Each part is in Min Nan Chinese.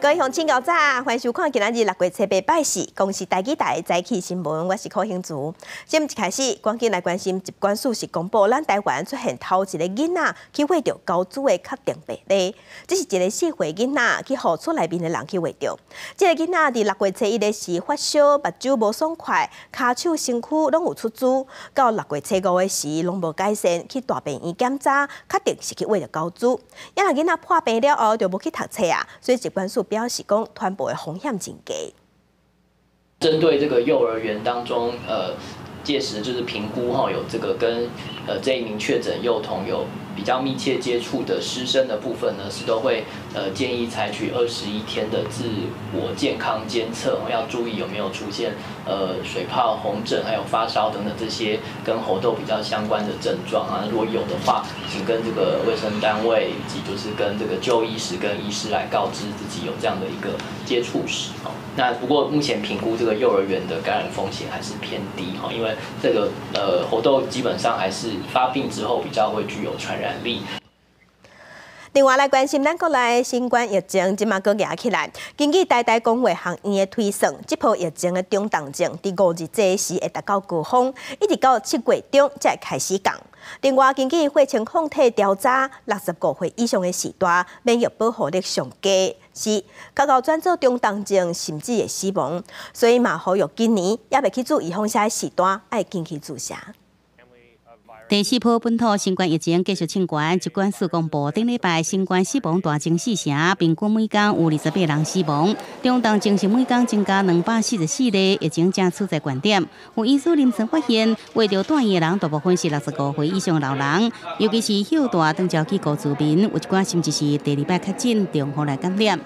各位鄉親𠢕早，歡迎收看今仔日6月7日拜四，公視台語台早起新聞，我是柯興慈。節目一開始，趕緊來關心疾管署是公布，咱台灣出現頭一個囡仔去患著猴痘的確定病例。這是一個4歲囡仔去予厝內面的人去患著。這個囡仔佇6月初一的時發燒，目睭無爽快，跤手身軀攏有出蛆，到6月初五的時攏無改善，去大病院檢查，確定是去患著猴痘。啊若囡仔破病了後就無去讀冊啊，所以疾管署表示講，傳播的風險真低。針對這個幼兒園當中，屆時就是評估哈，有這個跟這一名確診幼童有比較密切接觸的師生的部分呢，是都會建議採取21天的自我健康監測，要注意有沒有出現水泡、紅疹，還有發燒等等這些跟猴痘比較相關的症狀啊。如果有的話，請跟這個衛生單位以及就是跟這個就醫時跟醫師來告知自己有這樣的一個接觸史。那不過目前評估這個幼兒園的感染風險還是偏低哈，因為這個猴痘基本上還是發病之後比較會具有傳染力。另外來關心咱國內新冠疫情，這馬閣夯起來。根據台大公衛學院的推算，這波疫情的中重症佇5日這時會達到高峰，一直到7月中才會開始降。另外，根據血清抗體調查，65歲以上的序大，免疫保護力上低，是較𠢕轉做中重症，甚至會死亡。所以嘛，呼籲今年猶未去注預防射的序大，愛緊去注射。第四波本土新冠疫情繼續衝懸，疾管署公布，頂禮拜新冠死亡大增四成，平均每工有28人死亡。中重症是每工增加244例，疫情正處在懸點。有醫師臨床發現，患著住院的人大部分是65歲以上的老人，尤其是休大長照機構住民，有一寡甚至是第二擺確診重複來感染。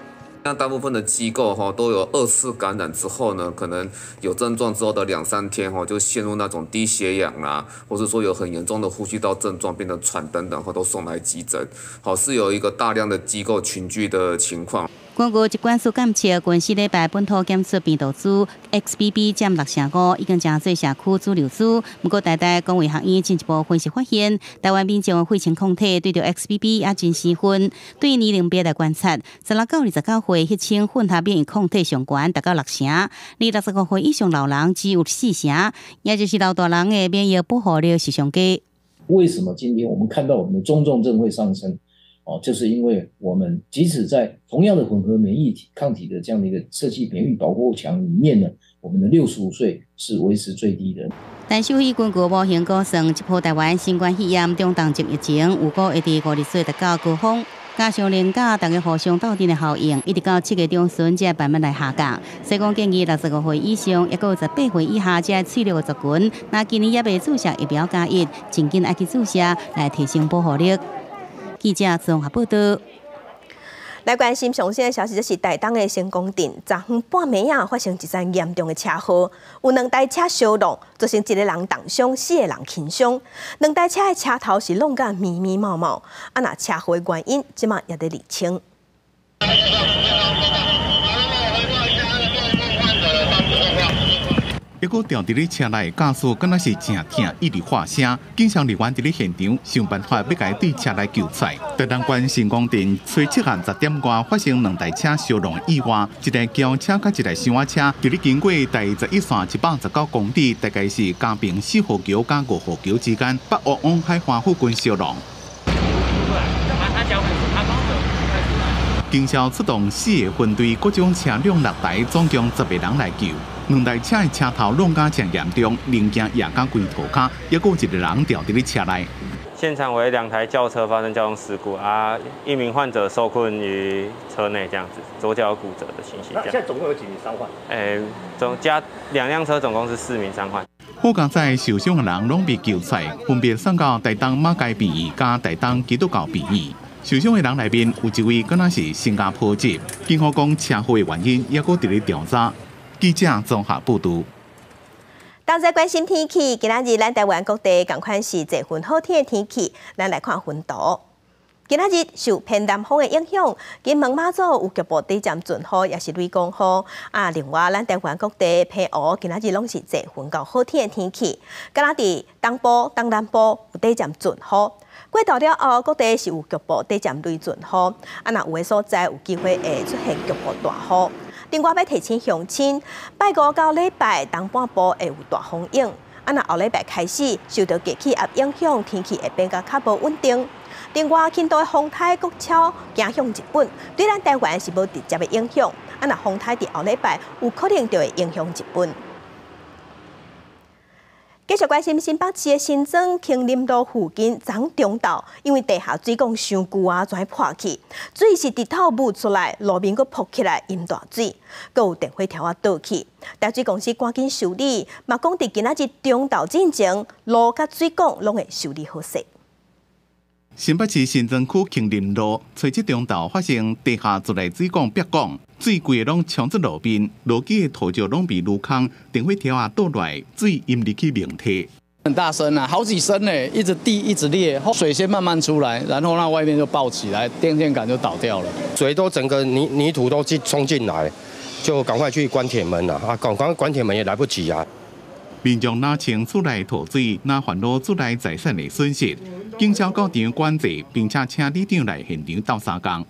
那大部分的機構哈都有二次感染之後呢，可能有症狀之後的兩三天哈就陷入那種低血氧啦，或者說有很嚴重的呼吸道症狀，變得喘等等，或都送來急診。好，是有一個大量的機構群聚的情況。根據疾管署監測，近4禮拜本土檢出病毒株 XBB 點6.5，已經成做社區主流株。毋過台大公衛學院進一步分析發現，台灣民眾的血清抗體對著 XBB 也真生分。對年齡別來觀察，16到29歲血清混合免疫抗體上懸達到六成，而65歲以上老人只有四成，也就是老大人的免疫保護力是上低。為什麼今天我們看到我們的中重症會上升？哦，就是因為我們即使在同樣的混合免疫抗體的這樣的一個設計免疫保護牆裡面呢，我們的65歲是維持最低的。但獸醫根據模型估算，這波台灣新冠肺炎中重症疫情有可能會佇5日底達到高峰，加上連假大家互相鬥陣的效應，一直到7月中旬才慢慢來下降。所以講建議65歲以上，抑閣有18歲以下這脆弱的族群，若今年猶未注射疫苗加一，真緊愛去注射來提升保護力。記者綜合報道。來關心上新的消息，就是台東的成功鎮，昨昏半暝仔發生一場嚴重的車禍，有兩台車相挏，造成一個人重傷，四個人輕傷。兩台車的車頭是挏甲密密麻麻，啊，若車禍的原因，這馬也佇釐清。一個牢佇咧車內，駕駛敢若是誠疼，一直喊聲。警消人員佇咧現場想辦法欲共伊對車內救出來。台東縣成功鎮初七暗10點外發生兩台車相撞的意外，一台轎車佮一台小車佇咧經過台11線119公里，大概是嘉平4號橋佮5號橋之間，北岳往海花附近相撞。警消出動四個分隊，各種車輛六台，總共10個人來救。兩台車的車頭挏甲誠嚴重，零件壓甲規塗跤，抑閣有一個人牢佇咧車內。現場為兩台轎車發生交通事故啊，一名患者受困於車內，這樣子，左腳骨折的情形。那現在總共有幾名傷患？總加兩輛車總共是四名傷患。好佳哉受傷的人攏被救出來，分別送到台東馬偕病院佮台東基督教病院。受傷的人內面有一位敢若是新加坡籍，警方講車禍的原因猶閣佇咧調查。記者綜合報導。當在關心天氣，今仔日咱台灣各地仝款是濟雲好天的天氣，咱來看雲圖。今仔日受偏南風的影響，金門馬祖有局部短暫陣雨，抑是雷公雨。啊，另外咱台灣各地澎湖今仔日攏是濟雲到好天的天氣，敢若佇東部、東南部有短暫陣雨。過晝了後，各地是有局部短暫雷陣雨，啊，若有的所在有機會會出現局部大雨。另外欲提醒鄉親，拜五到禮拜東半部會有大風湧，啊，若後禮拜開始受著低氣壓影響，天氣會變甲較無穩定。另外，輕度的風颱國超行向日本，對咱台灣是無直接的影響。啊，若風颱佇後禮拜有可能就會影響日本。繼續關心新北市的新莊興林路附近昨中晝，因為地下水管傷舊啊，全破去，水是直透霧出來，路面閣曝起來淹大水，閣有電火柱仔倒去，台水公司趕緊修理，嘛講佇今仔日中晝進前，路佮水管攏會修理好勢。新北市新莊區興林路，初七中晝發生地下自來水管煏管，水規个攏衝出路面，路基的土石攏被攄空，電火柱仔倒落來，水淹入去明體。很大聲啊，好幾聲呢，一直滴一直裂，水先慢慢出來，然後那外面就爆起來，電線桿就倒掉了，水都整個泥土都進衝進來，就趕快去關鐵門啦，啊，趕快關鐵門也來不及啊。民眾若清厝內吐水，若煩惱厝內財產的損失，警消到場管制，並且請里長來現場鬥相共。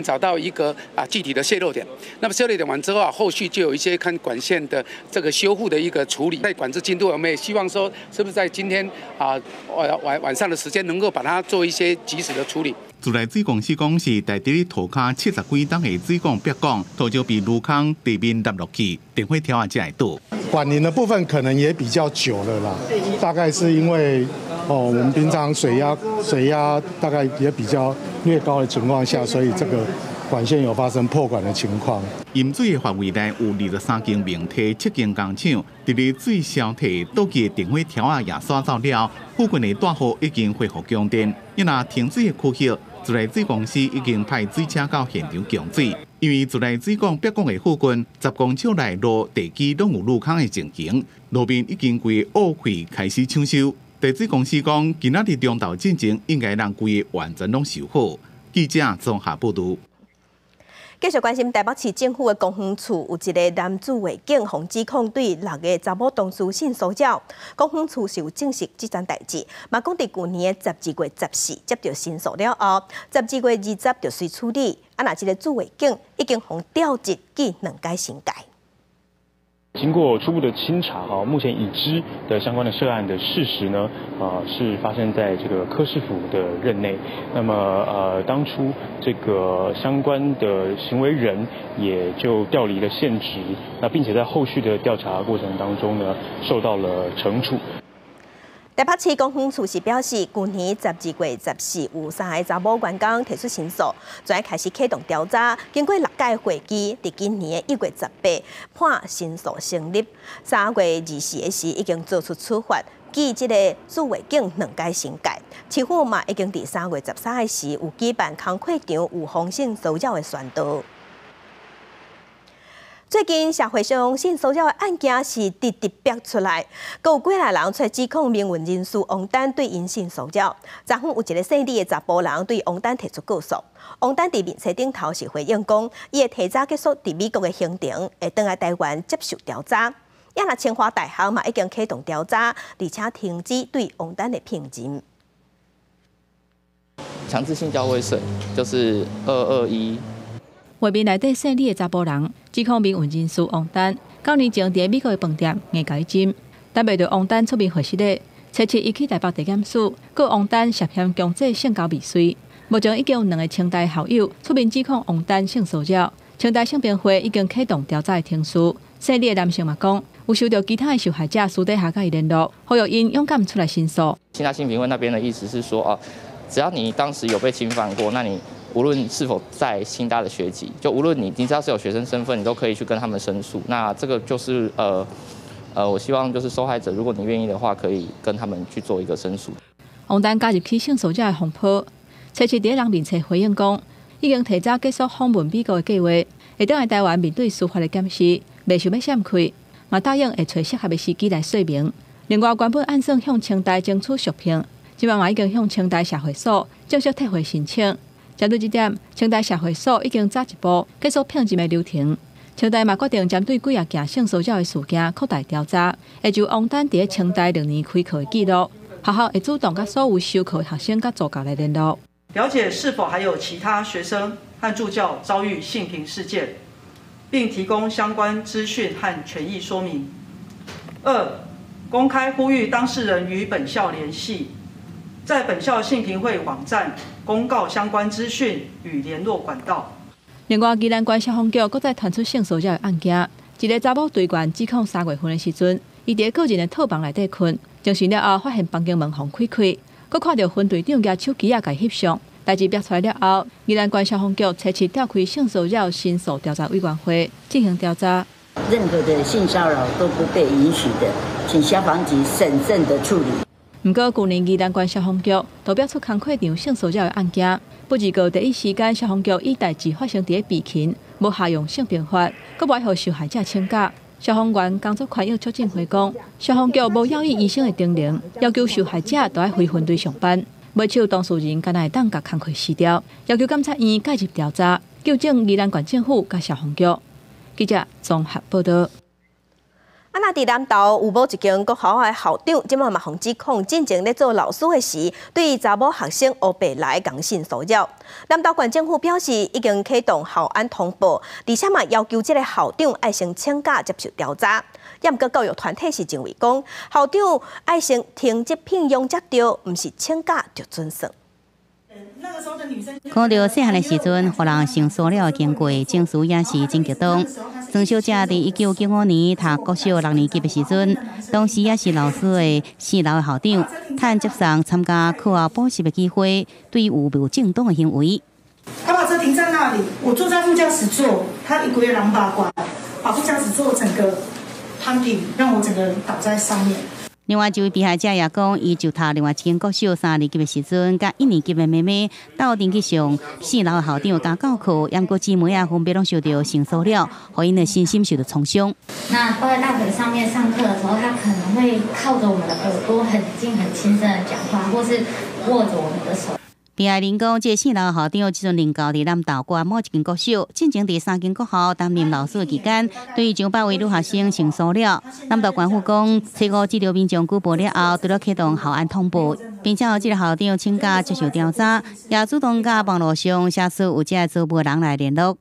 找到一個具體的洩漏點，那麼洩漏點完之後啊，後續就有一些看管線的這個修復的一個處理。在管制進度，我們也希望說，是不是在今天晚上的時間，能夠把它做一些及時的處理。自來水公司講是佇佇塗跤70幾冬的水管煏管，土石被攄空，地面塌落去，電火柱仔才會倒。管齡的部分可能也比較久了啦，大概是因為哦，我們平常水壓大概也比較略高的情況下，所以這個管線有發生破管的情況。淹水的範圍內有23間明體、7間工廠，佇咧水消退倒去的電火柱仔也徙走了，附近的大戶已經恢復供電。伊若停水的區域，自來水公司已經派水車到現場供水。因為自來水管煏管的附近10公尺內路地基攏有攄空的情形，路面已經規個烏氣開始搶修。地水公司講，今仔日中晝進前應該讓規个完全攏修好。記者綜合報導。繼續關心台北市政府的公園處有一个男子衛警，予指控對六个查某同事性騷擾。公園處是有證實這樁代誌，嘛講佇舊年的12月14接著申訴了後，12月20就隨處理。啊，若這个主衛警已經予調職記兩改申誡。經過初步的清查，哈，目前已知的相關的涉案的事實呢，是發生在這個柯市府的任內。那麼，當初這個相關的行為人也就調離了現職，那並且在後續的調查過程當中呢，受到了懲處。台北市公園處是表示，舊年12月14有三个查某員工提出申訴，就開始啟動調查。經過六屆會議，佇今年的1月18判申訴成立。3月24的時已經做出處罰，記這个主衛警兩改申誡。市府嘛已經佇3月13的時有舉辦工課場預防性騷擾的宣導。最近社會上性騷擾的案件是直直逼出來，閣有幾若人出來指控民運人士王丹對𪜶性騷擾。昨昏有一个姓李的查埔人對王丹提出告訴，王丹佇面冊頂頭是回應講，伊會提早結束佇美國的行程，會轉來台灣接受調查。也若清華大學嘛已經啟動調查，而且停止對王丹的聘任。強制性交未遂就是221。畫面內底姓李的查埔人指控民運人士王丹，9年前佇美國的飯店硬共伊斟，等袂著王丹出面回實咧，初七伊去台北地檢署告王丹涉嫌強制性交未遂。目前已經有兩个清大校友出面指控王丹性騷擾，清大性平會已經啟動調查的程序。姓李的男性嘛講，有收著其他的受害者私底下共伊聯絡，呼籲𪜶勇敢出來申訴。清大性平會那邊的意思是說，哦，只要你當時有被侵犯過，那你無論是否在清大的學籍，就無論你只要是有學生身份，你都可以去跟他們申訴。那這個就是我希望就是受害者，如果你願意的話，可以跟他們去做一個申訴。王丹加入起性騷擾的風波，初七佇人面冊回應講，已經提早結束訪問美國的計劃，會轉來台灣面對司法的檢視，袂想欲閃開，嘛答應會揣適合的時機來說明。另外，原本按算向清大爭取續聘，這這擺嘛已經向清大社會所正式退回申請。針對這點，清大社會所已經早一步結束聘任的流程。清大嘛決定針對幾仔件性騷擾的事件擴大調查，會就王丹佇咧清大6年開課的記錄，學校會主動佮所有修課的學生佮助教來聯絡，了解是否還有其他學生和助教遭遇性平事件，並提供相關資訊和權益說明。二、公開呼籲當事人與本校聯繫，在本校性平會網站公告相關資訊與聯絡管道。另外，宜蘭縣消防局閣再傳出性騷擾的案件，一个查某隊員指控3月份的時陣，伊佇個人的套房內底睏，精神了後發現房間門予開開，閣看著分隊長舉手機仔共翕相。代誌爆出來了後，宜蘭縣消防局初七召開性騷擾申訴調查委員會進行調查。任何的性騷擾都不被允許的，請消防局審慎的處理。毋過，舊年宜蘭縣消防局都爆出工課場性騷擾的案件，不過第一時間消防局以代誌發生佇咧備勤，無適用性平法，閣無愛予受害者請假。消防員工作寬宥促進會講，消防局無藥醫醫生的定能，要求受害者都愛回分隊上班。尾手當事人敢若會當共工課辭掉，要求檢察院介入調查，糾正宜蘭縣政府佮消防局。記者綜合報道。啊，若佇南投有某一間國校的校長，這擺嘛予指控進前咧做老師的時，對查某學生烏白來共性騷擾。南投縣政府表示，已經啟動校安通報，而且嘛要求這个校長愛先請假接受調查。也毋過教育團體是認為講，校長愛先停職聘用才對，毋是請假就準算。看著細漢的時陣，予人性騷擾的經過，情緒也是真激動。曾小姐佇1995年讀國小六年級的時陣，當時也是老師的四樓的校長，趁接送參加課後補習的機會，對有無正當的行為。他把車停在那裡，我坐在副駕駛座，他一個月200塊，把副駕駛座整個攤平，讓我整個人倒在上面。另外一位被害者也講，伊就讀另外一間國小三年級的時陣，佮一年級的妹妹鬥陣去上四樓的校長家教課，毋過姊妹仔分別攏受著性騷擾，予𪜶的身心受著創傷。那抱在大腿上面上課的時候，他可能會靠着我們的耳朵很近、很輕聲的講話，或是握着我們的手。被害人講，這個四樓校長這陣任教佇南投縣某一間國小，進前佇三間國校擔任老師的期間，對上百位女學生性騷擾。南投縣府講，初五接著民眾舉報了後，除了啟動校安通報，並且予這个校長請假接受調查，也主動佮網路上寫出有這个遭遇人來聯絡。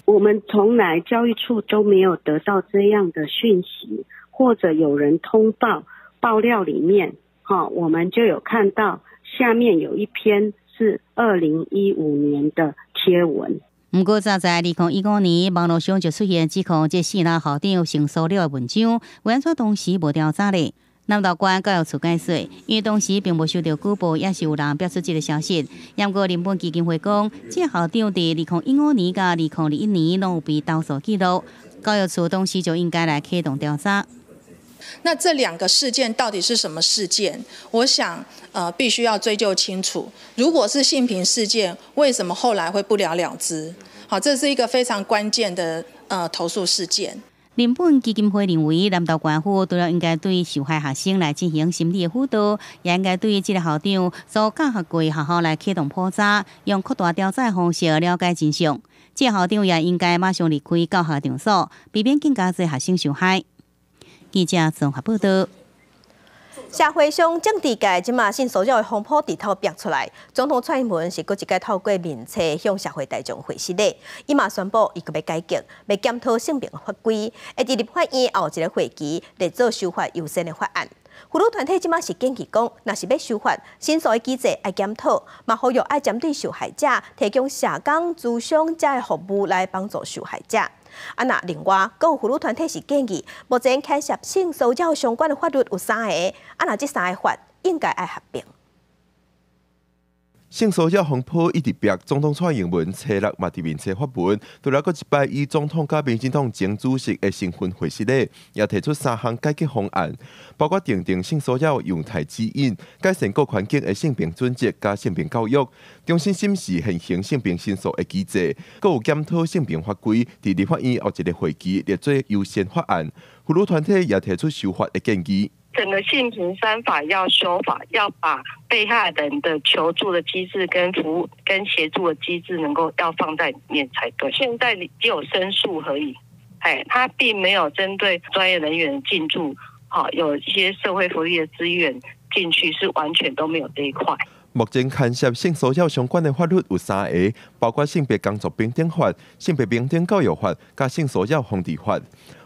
我們從來教育處都沒有得到這樣的訊息，或者有人通報爆料裡面，哈，我們就有看到。下面有一篇是2015年的貼文。毋過早在2015年，網路上就出現指控這四樓校長性騷擾的文章，為按怎當時無調查咧？南投縣教育處解釋，因為當時並無收著舉報，也是有人表出這个消息。毋過人本基金會講，這個校長佇2015年佮2021年攏有被投訴記錄，教育處當時就應該來啟動調查。那這兩個事件到底是什麼事件？我想，必須要追究清楚。如果是性平事件，為什麼後來會不了了之？好，這是一個非常關鍵的投訴事件。人本基金會認為，南投縣府除了應該對受害學生來進行心理的輔導，也應該對這个校長所教學過學校來啟動普查，用擴大調查的方式了解真相。這個校長也應該馬上離開教學場所，避免更加濟學生受害。記者綜合報道。社會上政治界這馬性騷擾的風波直頭爆出來，總統蔡英文是閣一擺透過面冊向社會大眾回釋的，伊嘛宣布伊閣欲改革，欲檢討性平法規，會佇立法院後一个會期來做修法優先的法案。婦女團體這馬是建議講，若是欲修法，申訴的機制愛檢討，嘛呼籲愛針對受害者提供社工、諮商這的服務來幫助受害者。啊，若另外，閣有婦女團體是建議，目前牽涉性騷擾相關的法律有三个，啊，若這三个法應該愛合併。性騷擾風波一直爆，總統蔡英文初六嘛佇面冊發文，除了閣一擺以總統佮民進黨前主席的身份回釋咧，也提出三項改革方案，包括訂定性騷擾樣態指引、改善各環境的性平準則佮性平教育、重新審視現行性平申訴的機制，閣有檢討性平法規，佇立法院後一个會期列做優先法案。婦女團體也提出修法的建議。整個性平三法要修法，要把被害人的求助的機制跟服務跟協助的機制能夠要放在裡面才對。現在只有申訴而已，哎，他並沒有針對專業人員進駐，好，有一些社會福利的資源進去，是完全都沒有這一塊。目前牽涉性騷擾相關的法律有三个，包括性別工作平等法、性別平等教育法、佮性騷擾防治法。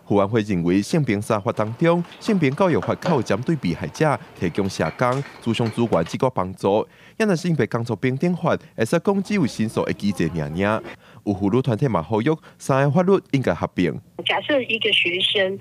婦安會認為，性平三法當中，性平教育法較有針對被害者提供社工、諮商資源這個幫助。抑若性別工作平等法，會使講只有申訴的機制爾爾。有婦女團體嘛呼籲，三个法律應該合併。假設一個學生，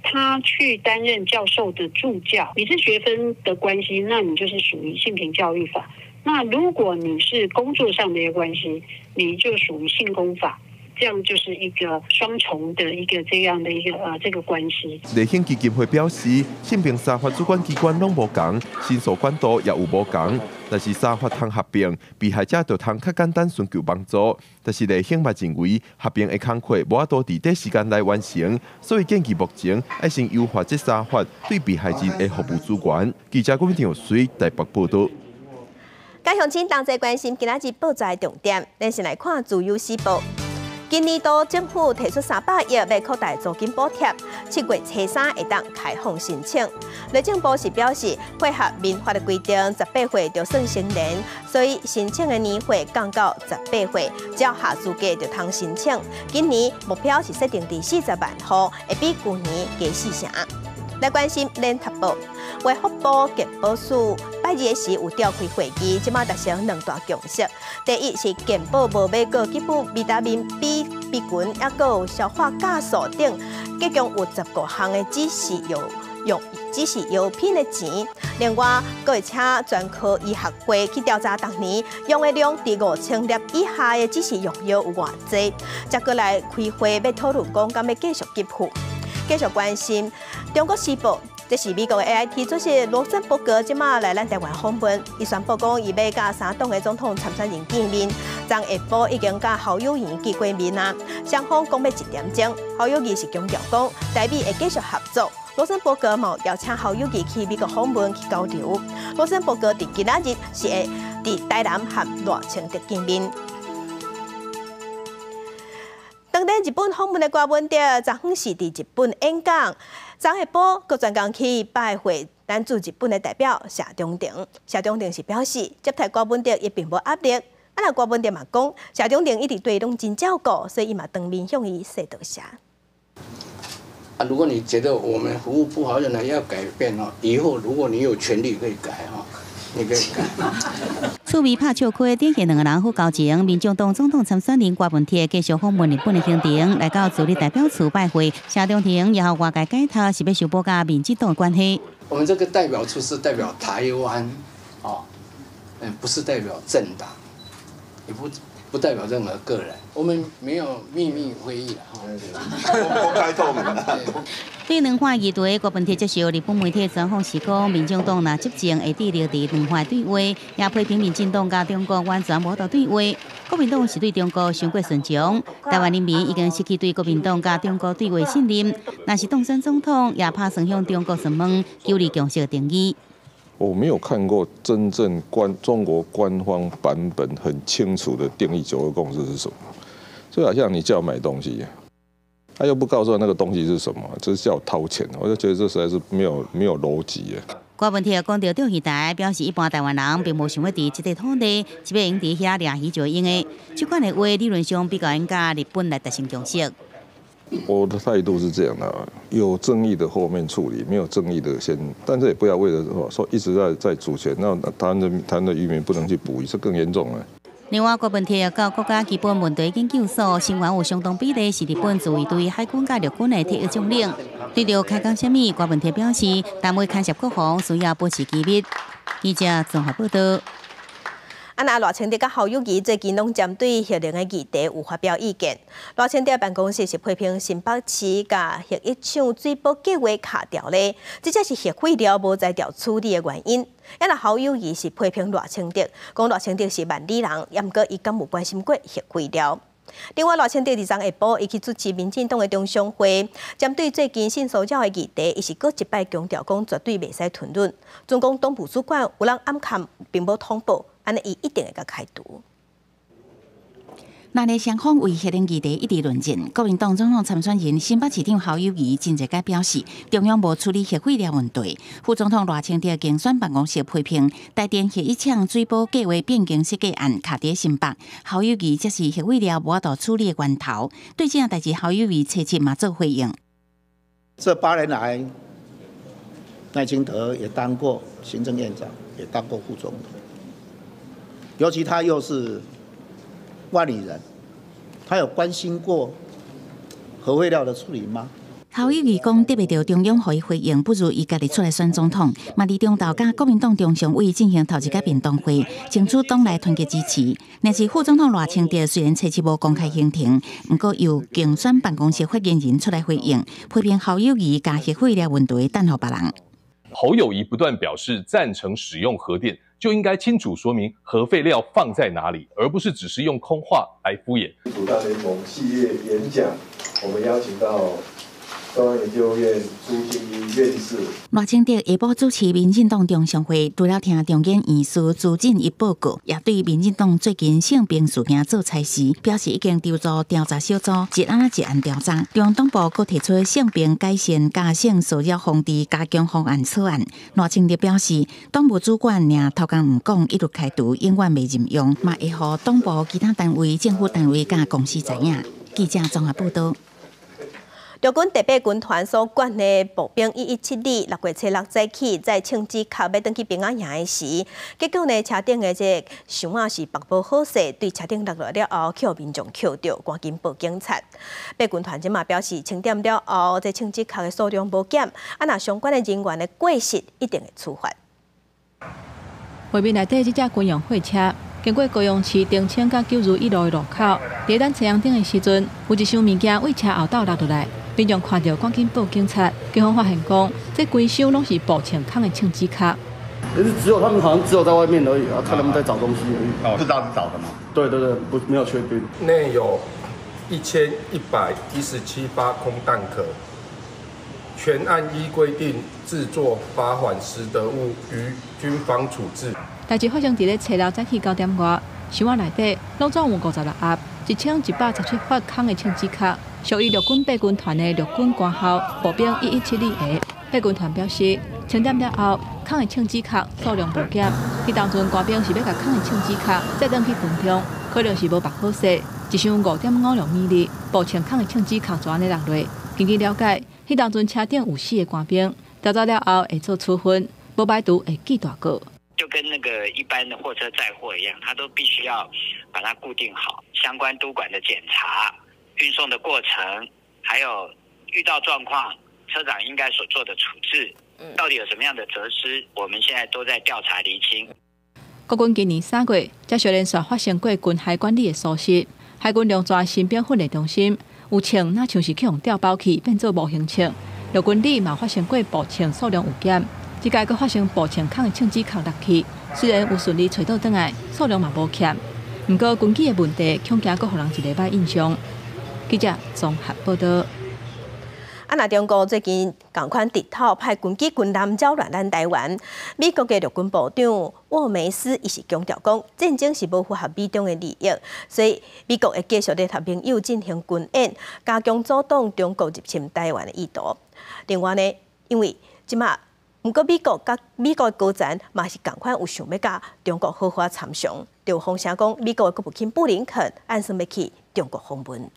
他去擔任教授的助教，你是學分的關係，那你就是屬於性平教育法。那如果你是工作上的一個關係，你就屬於性工法。這樣就是一個雙重的一個這樣的一個這個關係。麗興基金會表示，性平三法主管機關攏無仝，申訴管道也有無仝。但是三法通合併，被害者就通較簡單尋求幫助。但是麗興嘛認為，合併的工課無法度佇短時間內完成，所以建議目前愛先優化這三法對被害人的服務資源。記者郭炳水台北報導。佮鄉親同齊關心今仔日報紙重點，咱先來看《自由時報》。今年度政府提出300億欲擴大租金補貼，7月初三會當開放申請。內政部是表示，配合民法的規定，18歲就算成年，所以申請的年歲降到十八歲，只要合資格就通申請。今年目標是設定佇40萬戶，會比舊年加4成。來關心聯合報，衛福部健保署拜二時有召開會議，這馬達成兩大共識。第一是健保無欲閣給付維他命 B、B 群，抑閣有消化酵素等，結共有15項的指示藥用指示藥品的錢。另外，閣會請專科醫學會去調查逐年用的量佇5000粒以下的指示用藥有偌濟，才閣來開會欲討論講，敢欲繼續給付。繼續關心《中國時報》，這是美國的 AIT 主席羅森伯格這馬來咱台灣訪問，伊宣布講，伊欲佮三黨的總統參選人見面。昨下晡已經佮侯友宜見過面啊，雙方講欲一點鐘。侯友宜是強調講，台美會繼續合作。羅森伯格嘛邀請侯友宜去美國訪問去交流。羅森伯格佇今仔日是會佇台南和賴清德見面。當佇日本訪問的郭文哲，昨昏是佇日本演講。昨下晡，閣專工去拜會咱駐日本的代表謝長廷。謝長廷是表示，接待郭文哲伊並無壓力。啊，若郭文哲嘛講，謝長廷一直對伊攏真照顧，所以伊嘛當面向伊說多謝。啊，如果你覺得我們服務不好，原來要改變哦。以後如果你有權利可以改哈。你可以改。趣味拍笑開，展現兩个人好交情。民眾黨總統參選人郭文鐵繼續訪問日本的行程，來到駐日代表處拜會。謝長廷也予外界解讀是欲修補佮民進黨的關係。我們這個代表處是代表台灣，哦，不是代表政黨，也不代表任何個人。我們沒有秘密會議啦，公開透明。對兩岸議題，郭文鐵接受日本媒體專訪時講，民進黨若執政會致力佇兩岸對話，也批評民進黨佮中國完全無法度對話。國民黨是對中國傷過順從，台灣人民已經失去對國民黨佮中國對話信任。若是當選總統，也拍算向中國詢問九二共識的定義。我沒有看過真正中國官方版本很清楚的定義九二共識是什麼，就好像你叫我買東西，他又不告訴我那個東西是什麼，就是叫我掏錢，我就覺得這實在是沒有邏輯啊。郭文鐵講著釣魚台，表示一般台灣人並無想欲佇這塊土地，只欲用佇遐掠魚就會用的。這款的話理論上比較應佮日本來達成共識。我的態度是這樣的，有爭議的後面處理，沒有爭議的先，但是也不要為了說一直在主權，那台灣的漁民不能去捕魚，這更嚴重了。另外，郭文鐵到國家基本問題研究所，成員有相當比例是日本自衛隊海軍佮陸軍的退役將領。對著開講啥物，郭文鐵表示，單位牽涉國防，需要保持機密。記者綜合報道。啊，那賴清德佮侯友宜最近攏針對核能的議題有發表意見。賴清德辦公室是批評新北市佮核一廠水保計畫卡掉咧，這才是核廢料無才調處理的原因。啊，若侯友宜是批評賴清德，講賴清德是萬里人，毋過伊敢有關心過核廢料？另外，賴清德二十下晡，伊去主持民進黨的中常會，針對最近性騷擾的議題，伊是閣一擺強調講絕對袂使吞忍。中共黨部主管有人暗崁並無通報，按呢伊一定會共開除。那日雙方為核能議題一直論戰，國民黨總統參選人新北市長侯友宜真濟擺表示，中央無處理核廢料問題。副總統賴清德競選辦公室批評台電核一廠水保計畫變更設計案卡佇新北，侯友宜才是核廢料無法度處理的源頭。對這項代誌，侯友宜初七嘛做回應。這8年來，賴清德也當過行政院長，也當過副總統，尤其他又是萬里人，他有關心過核廢料的處理嗎？侯友宜講，得袂著中央予伊回應，不如伊家己出來選總統。嘛，佇中晝佮國民黨中常委進行頭一擺便當會，爭取黨內團結支持。但是副總統賴清德雖然初七無公開行程，毋過由競選辦公室發言人出來回應，批評侯友宜共核廢料問題擲予別人。侯友宜不斷表示贊成使用核電，就應該清楚說明核廢料放在哪裡，而不是只是用空話來敷衍。民主大聯盟系列演講，我們邀請到中央研究院朱敬一院士。賴清德下晡主持民進黨中常會，除了聽中研院士朱進一報告，也對民進黨最近性平事件做裁示，表示已經籌組調查小組，一案一案調查。中央黨部閣提出性平改善佮性騷擾防治加強方案草案。賴清德表示，黨務主管爾頭工毋講，一律開除，永遠袂任用，嘛會予黨部其他單位、政府單位佮公司知影。記者綜合報道。陸軍第八軍團所管的步兵1172，6月初六早起載銃子殼欲轉去兵仔營的時，結果呢車頂的這個箱仔是縛無好勢，對車頂落來了後，予民眾抾著，趕緊報警察。八軍團這馬表示，清點了後，這銃子殼的數量無減，啊，若相關的人員的過失，一定會處罰。畫面內底這隻軍用貨車經過高雄市澄清佮九如一路的路口，佇等車紅燈的時陣，有一箱物件對車後斗落落來。民眾看著，趕緊報警察。警方發現講，這規箱攏是步槍空的槍支殼。可是只有他們好像只有在外面而已，啊，看他們在找東西而已。哦，是這樣子找的嗎？對對對，不沒有確定。內有1117發空彈殼，全按依規定製作罰鍰拾得物於軍方處置。代誌發生佇咧初六早起9點外，箱仔內底攏總有56盒，1117發空的槍支殼。屬於陸軍八軍團的陸軍官校步兵1172個。八軍團表示，清點了後，空的槍支殼數量無減。彼當陣官兵是欲共空的槍支殼載轉去軍中，可能是無縛好勢，一箱5.56米步槍空的槍支殼就按呢落落。根據了解，彼當陣車頂有四個官兵，調查了後會做處分，無排除會記大過。就跟那個一般的貨車載貨一樣，他都必須要把它固定好，相關督管的檢查。運送的過程，還有遇到狀況，車長應該所做的處置，到底有什麼樣的責失，我們現在都在調查釐清。國軍今年3月，才小連續發生過軍械管理的疏失，海軍龍泉新兵訓練中心有槍，若像是去予調包去，變做模型槍。陸軍旅嘛發生過步槍數量有減，這擺閣發生步槍空的槍支殼落去，雖然有順利揣倒轉來，數量嘛無減。毋過軍紀的問題，恐驚閣予人一個歹印象。記者綜合報道。啊，若中國最近仝款直頭派軍機軍艦擾亂咱台灣，美國的陸軍部長沃梅斯伊是強調講，戰爭是無符合美中的利益，所以美國會繼續聯合盟友進行軍演，加強阻擋中國入侵台灣的意圖。另外呢，因為這馬毋過美國佮美國的高層嘛是仝款有想欲佮中國好好參詳，就有風聲講美國的國務卿布林肯按算欲去中國訪問。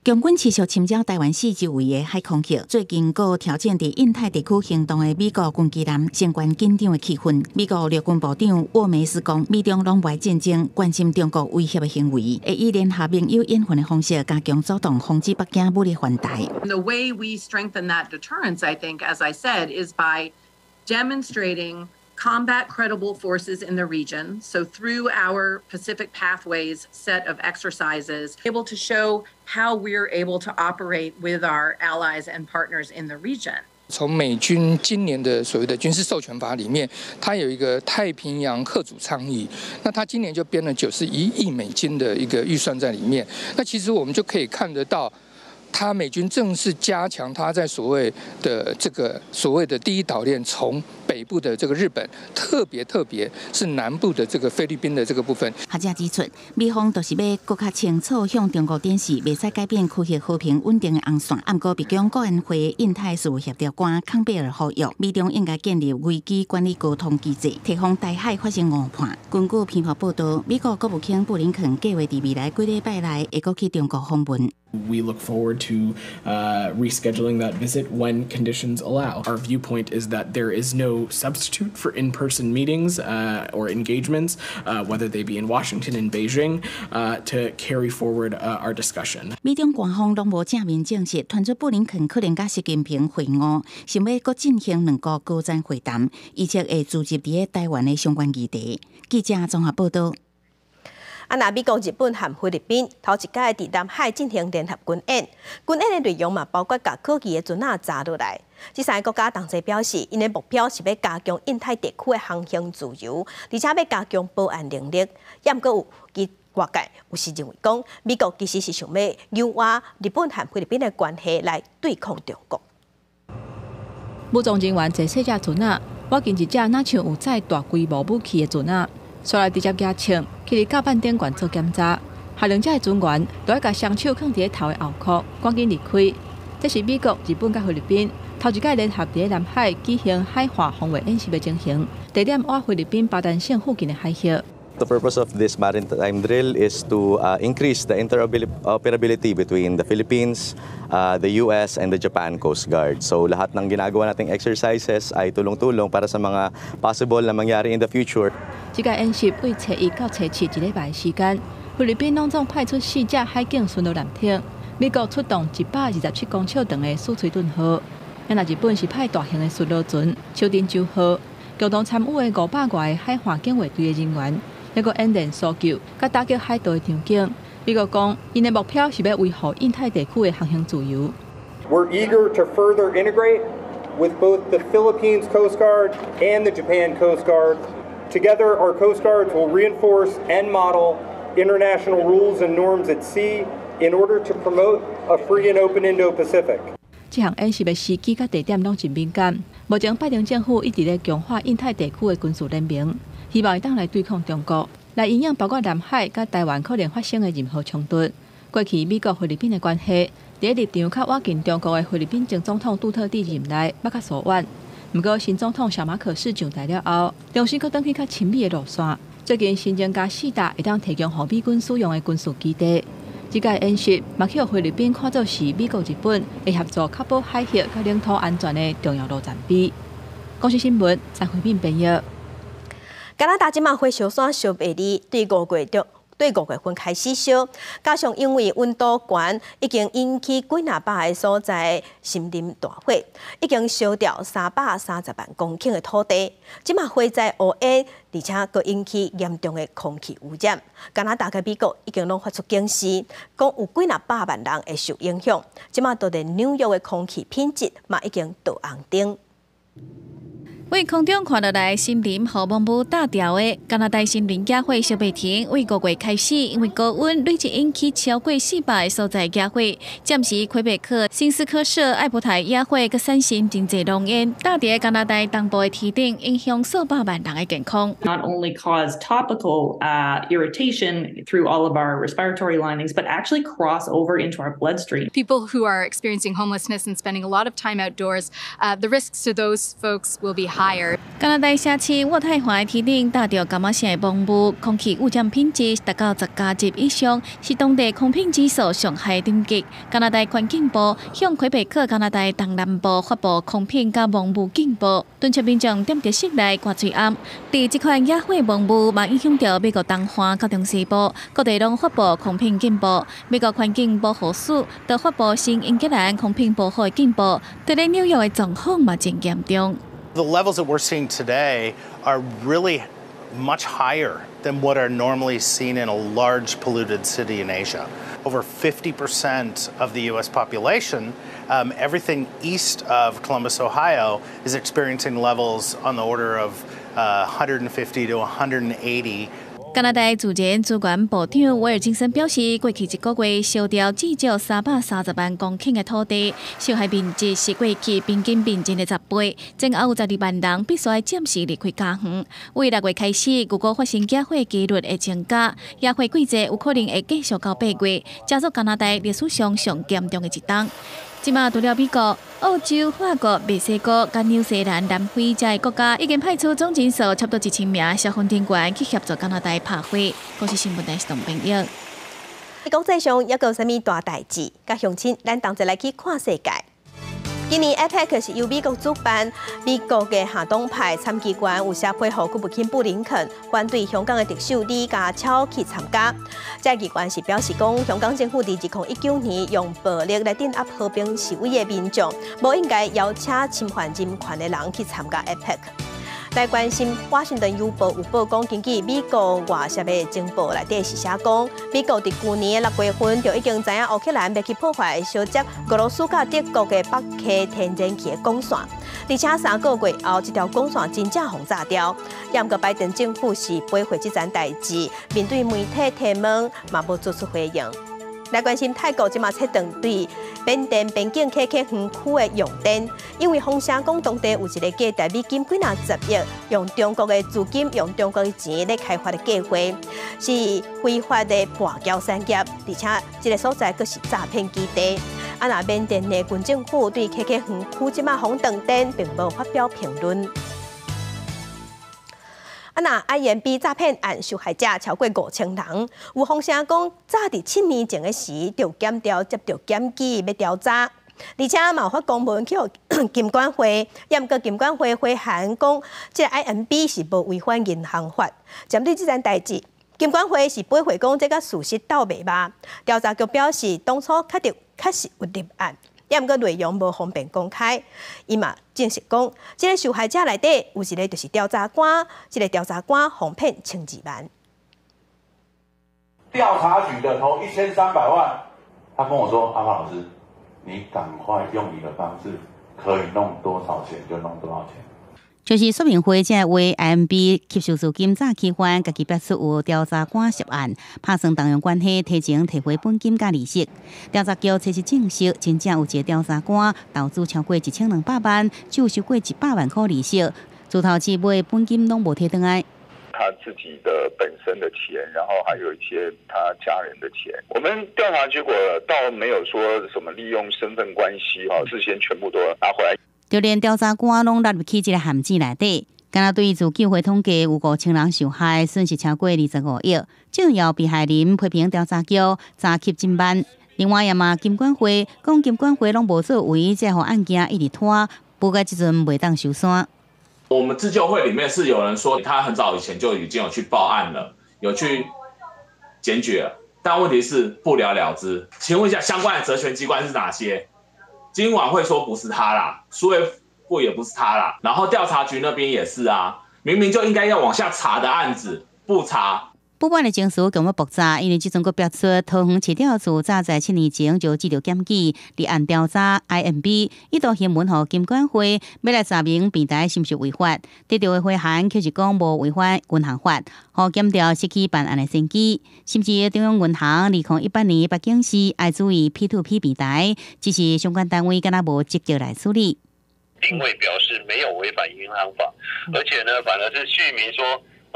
共軍持續侵擾台灣四周圍的海空域，最近閣挑戰佇印太地區行動的美國軍機艦，升懸緊張的氣氛。美國陸軍部長沃梅斯講，美中攏無愛戰爭，關心中國威脅的行為，會以聯合盟友演訓的方式加強阻擋，防止北京武力犯台。 The way we strengthen that deterrence, I think, as I said, is by demonstrating combat credible forces in the region. So through our Pacific Pathways set of exercises, able to show how we're able to operate with our allies and partners in the region. 從美軍今年的所謂的軍事授權法裡面，它有一個太平洋嚇阻倡議，那它今年就編了91億美金的一個預算在裡面。那其實我們就可以看得到，他美軍正是加強他在所謂的這個所謂的第一島鏈，從北部的這個日本，特別特別是南部的這個菲律賓的這個部分。學者指出，美方就是欲閣較清楚向中國展示，袂使改變區域和平穩定的紅線。毋過，白宮國安會印太事務協調官康貝爾呼籲，美中應該建立危機管理溝通機制，提防台海發生誤判。根據彭博報導，美國國務卿布林肯計劃佇未來幾禮拜內會閣去中國訪問。 We look forward to rescheduling that visit when conditions allow. Our viewpoint is that there is no substitute for in-person meetings or engagements, whether they be in Washington and Beijing, to carry forward our discussion. 美中官方攏無正面證實，傳出布林肯可能佮習近平會晤，想欲閣進行兩國高層會談，預測會聚集佇台灣的相關議題。記者綜合報導。啊，若美國、日本和菲律賓頭一擺佇南海進行聯合軍演，軍演的內容嘛包括共科技的船仔砸落來。這三个國家同齊表示，𪜶的目標是欲加強印太地區的航行自由，而且欲加強保安能力。也毋過有其外界有時認為講，美國其實是想欲扭挖日本和菲律賓的關係來對抗中國。武裝人員坐細隻船仔，倚近一隻若像有載大規模武器的船仔。煞來直接舉槍，去佇甲板頂懸做檢查。下兩隻的船員都愛共雙手囥佇咧頭的後殼，趕緊離開。這是美國、日本佮菲律賓頭一擺聯合佇咧南海舉行海岸防衛演習的情形，地點倚菲律賓巴丹省附近的海域。 The purpose of this maritime drill is to increase the interoperability between the Philippines, the US, and the Japan Coast Guard. So lahat ng ginagawa nating exercises ay tulong-tulong para sa mga possible na mangyari in the future. 這個演習對初一到初七一禮拜時間，菲律賓攏總派出四隻海警巡邏艦艇，美國出動127公尺長的死錘盾號，啊，日本是派大型的巡邏船小鎮州號，共同參與的500外个海岸警衛隊的人員。抑閣演練搜救、佮打擊海盜的場景。美國講，𪜶的目標是欲維護印太地區的航行自由。 We're eager to further integrate with both the Philippines Coast Guard and the Japan Coast Guard. Together, our Coast Guards will reinforce and model international rules and norms at sea in order to promote a free and open Indo-Pacific. 這項演習的時機佮地點攏真敏感。目前拜登政府一直咧強化印太地區的軍事聯盟，希望會當來對抗中國，來因應包括南海佮台灣可能發生的任何衝突。過去美國菲律賓的關係，佇立場較倚近中國的菲律賓前總統杜特蒂任內捌較疏遠。毋過新總統小馬可仕上台了後，重新閣轉去較親美的路線。最近新增加四大會當提供予美軍使用的軍事基地。這個演習嘛予菲律賓看做是美國、日本會合作確保海域佮領土安全的重要路程碑。公視新聞張慧敏編譯。加拿大這馬火燒山燒袂離，對5月份開始燒，加上因為溫度懸，已經引起幾若百个所在森林大火，已經燒掉330萬公頃的土地。這馬火災烏煙，而且閣引起嚴重的空氣污染。加拿大佮美國已經攏發出警示，講有幾若百萬人會受影響。這馬就連紐約的空氣品質嘛已經到紅燈。對空中看落來，森林予濃霧罩牢的加拿大森林野火燒袂停，對5月開始，因為高溫累計引起超過400个所在野火，暫時魁北克、新斯科舍、艾伯塔野火閣產生真濟濃煙，罩佇加拿大東部的天頂，影響數百萬人的健康。 Not only cause topical irritation through all of our respiratory linings, but actually cross over into our bloodstream. People who are experiencing homelessness and spending a lot of time outdoors, the risks to those folks will be higher. 加拿大城市渥太華的天頂罩著柑仔色的濃霧，空氣污染品質達到10+級以上，是當地空品指數上害等級。加拿大環境部向魁北克加拿大東南部發布空品佮濃霧警報，敦促民眾踮佇室內掛喙罨。佇這款野火濃霧嘛影響著美國東岸佮中西部，各地攏發布空品警報。美國環境保護署都發布新英格蘭空品保護的警報，佇咧紐約的狀況嘛真嚴重。 The levels that we're seeing today are really much higher than what are normally seen in a large polluted city in Asia. Over 50% of the U.S. population, everything east of Columbus, Ohio, is experiencing levels on the order of 150 to 180. 加拿大自然資源部長威爾金森表示，過去一個月燒掉至少330萬公頃的土地，燒害面積是過去平均面積的10倍，前後有12萬人必須暫時離開家園。為6月開始，預估發生野火機率會增加，野火季節有可能會繼續到8月，成做加拿大歷史上上嚴重的一冬。這馬除了美國、澳洲、法國、墨西哥、佮紐西蘭、南非這个國家，已經派出總人數差不多1000名消防人員去協助加拿大拍火。公視新聞台是董朋友。國際上猶閣有啥物大代誌？佮鄉親，咱同齊來去看世界。今年 APEC 是由美國主辦，美國的下黨派參議員有寫批予國務卿布林肯，反對香港的特首李家超去參加。這議員是表示講，香港政府佇2019年用暴力來鎮壓和平示威的民眾，無應該邀請侵犯人權的人去參加 APEC。來關心，華盛頓郵報有報講，根據美國外協的情報內底是寫講，美國佇舊年的6月份就已經知影烏克蘭欲去破壞相接俄羅斯佮德國的北溪天然氣的管線，而且3個月後，這條管線真正予炸掉。毋過拜登政府是迴避這層代誌，面對媒體提問，嘛無做出回應。來關心泰國這馬切斷對緬甸邊境克克園區的用電，因為風聲講當地有一個價值美金幾若十億，用中國的資金、用中國的錢咧開發的計劃，是非法的跋筊產業，而且這个所在閣是詐騙基地。啊，若緬甸的軍政府對克克園區這馬予斷電，並無發表評論。啊，若 IMB 詐騙案受害者超過5000人，有風聲講，早佇7年前的時就檢調接著檢舉欲調查，而且嘛有發公文去予金管會，也毋過金管會回函講，這个 IMB 是無違反銀行法。針對這件代誌，金管會是駁回講這佮事實鬥袂峇。調查局表示，當初確實有立案。也毋過內容無方便公開，伊嘛證實講，這个受害者內底有一个就是調查官，這个調查官予騙1200萬。調查局的投1300萬，他跟我說：“阿發老師，你趕快用你的方式，可以弄多少錢就弄多少錢。” 就是說明會這為 IMB 吸收資金詐欺犯，家己表示有調查官涉案，拍算動用關係提前提回本金佮利息。調查局測試證實，真正有一个調查官投資超過1200萬，就收過100萬塊利息，自頭至尾本金攏無提轉來。他自己的本身的錢，然後還有一些他家人的錢。我們調查結果倒沒有說什麼利用身份關係，哈，事先全部都拿回來。就連調查官攏納入去這个陷阱內底，敢若對自救會統計有5000人受害，損失超過25億。重要被害人批評調查局查緝真慢。另外，也嘛金管會講金管會攏無作為，才予案件一直拖，不過這陣袂當收山。我們自救會裡面是有人說，他很早以前就已經有去報案了，有去檢舉了，但問題是不了了之。請問一下，相關的責權機關是哪些？金管會說不是他啦，數位部也不是他啦，然後調查局那邊也是啊，明明就應該要往下查的案子不查。報案的程序更較複雜，因為這陣閣爆出桃園市調處早在7年前就接著檢舉立案調查 IMB，一度函文予金管會欲來查明平台是毋是違法，得著的回函卻是講無違反銀行法，予檢調失去辦案的先機，甚至中央銀行2018年北京市愛注意 P2P 平台，只是相關單位敢若無積極來處理。並未表示沒有違反銀行法，而且呢，反而是敘明說，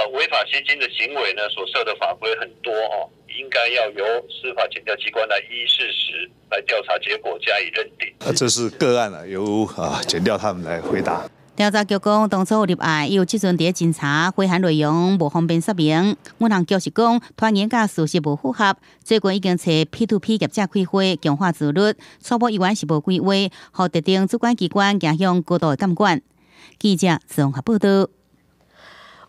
違法吸金的行為呢，所涉的法規很多哦，應該要由司法檢調機關來依事實來調查結果加以認定。這是個案啊，由檢調他們來回答。調查局講，當初有立案，有這陣佇偵查，回函內容無方便說明。銀行局是講，拖延佮事實無符合。最近已經揣 P2P 業者開會強化自律，初步議員是無規劃，予特定主管機關行向高度的監管。記者綜合報道。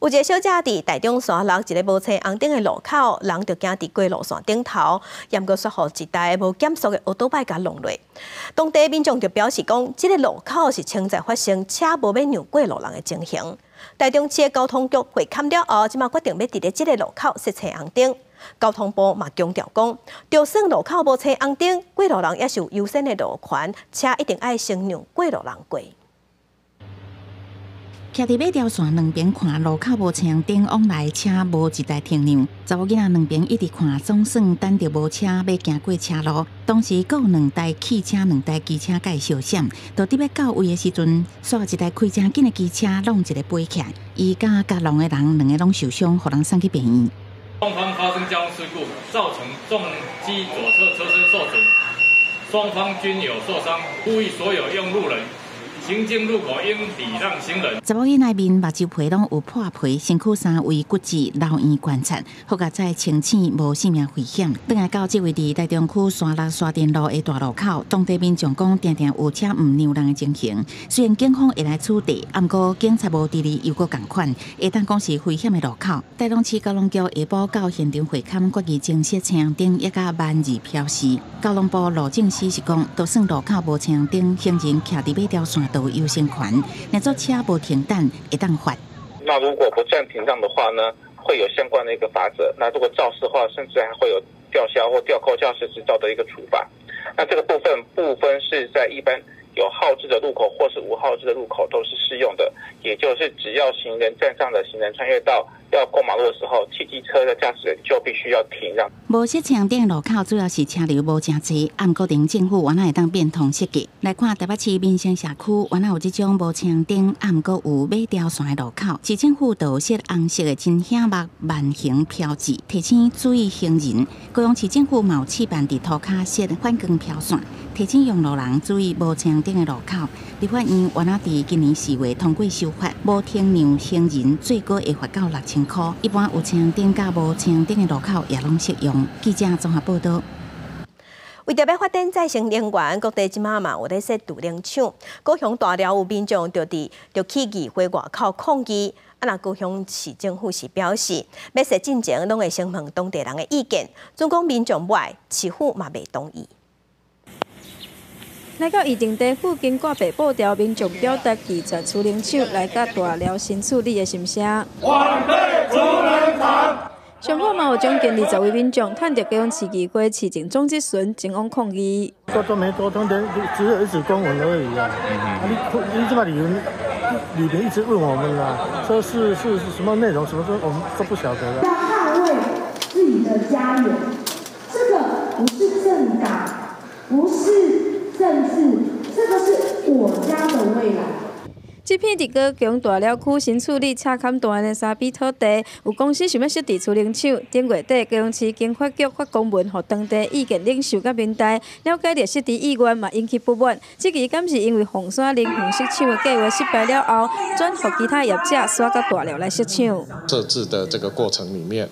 有一个小姐佇台中沙鹿一个無揣紅燈的路口，人就行佇過路線頂頭，毋過煞予一台無減速的歐多擺共挏落。當地民眾就表示講，這个路口是常在發生車無欲讓過路人的情形。台中市的交通局會勘了後，這馬決定欲佇咧這个路口設揣紅燈。交通部嘛強調講，就算路口無青紅燈，過路人也是有優先的路權，車一定愛先讓過路人過。徛佇尾條線兩邊看路口無青燈，往來車無一台停讓。查某囡仔兩邊一直看，總算等著無車欲行過車路。當時閣有兩台汽車、兩台機車共伊相閃，就佇欲到位的時陣，煞一台開誠緊的機車挵一个飛起來，伊佮共挵的人兩个攏受傷，予人送去病院。雙方發生交通事故，造成重機左側車身受損，雙方均有受傷，呼籲所有用路人行經路口應禮讓行人。查某囡仔面目睭皮攏有破皮，身軀三位骨折，留院觀察。好佳哉清醒，無性命危險。轉來到這位佇台中區沙鹿沙田路的大路口，當地民眾講，定定有車毋讓人的情形。雖然警方會來處置，毋過警察無佇裡又閣仝款，會當講是危險的路口。台中市交通局下晡到現場會勘，決議增設青紅燈，抑佮萬字標示。交通部路政司是講，就算路口無青紅燈，行人徛佇尾條線都有優先權，若做車無停等，會當罰。那如果不暫停讓的話呢，會有相關的一個罰則。那如果肇事的話，甚至還會有吊銷或吊扣駕駛執照的一個處罰。那這個部分不分是在一般有號誌的路口或是無號誌的路口都是適用的，也就是只要行人站上了行人穿越道要過馬路的時候，汽機車的駕駛人就必須要停讓。無設青紅燈路口主要是車流無誠濟，毋過鎮政府原來會當變通設計。來看台北市民生社區，原來有這種無青紅燈，毋過有尾條線的路口，市政府就設紅色的真顯目慢行標誌，提醒注意行人。高雄市政府嘛有試辦佇塗跤設反光標線，提醒用路人注意無青紅燈的路口。立法院原來佇今年4月通過修法，無停讓行人最高會罰到6000箍。一般有青紅燈佮無青紅燈的路口也攏適用。記者綜合報道。為著欲發展再生能源，各地這馬嘛有咧設儲能廠。高雄大寮有民眾就佇就去議會外口抗議。啊，若高雄市政府是表示，欲設進前攏會先問當地人的意見，準講民眾無愛，市府嘛袂同意。來到議定地附近掛白布條，民眾表達拒絕儲能廠來佮大寮新處理的心聲。反對儲能廠。上午嘛有將近20位民眾，趁著高雄市議會市政總質詢前往抗議。溝通沒溝通，只有一紙公文而已啊！你這個理由裡面一直問我們啊，說是什麼內容，什麼都我們都不曉得。要捍衛自己的家園，這個不是政黨，不是政治，這個是我家的未來。這片佇高雄大寮區新處理赤崁段的三筆土地，有公司想欲設置儲能廠。頂月底，高雄市經發局發公文，予當地意見領袖佮民代了解著設置意願，嘛引起不滿。這期敢是因為鳳山能源設廠的計劃失敗了後，轉予其他業者徙到大寮來設廠。設置的這個過程裡面，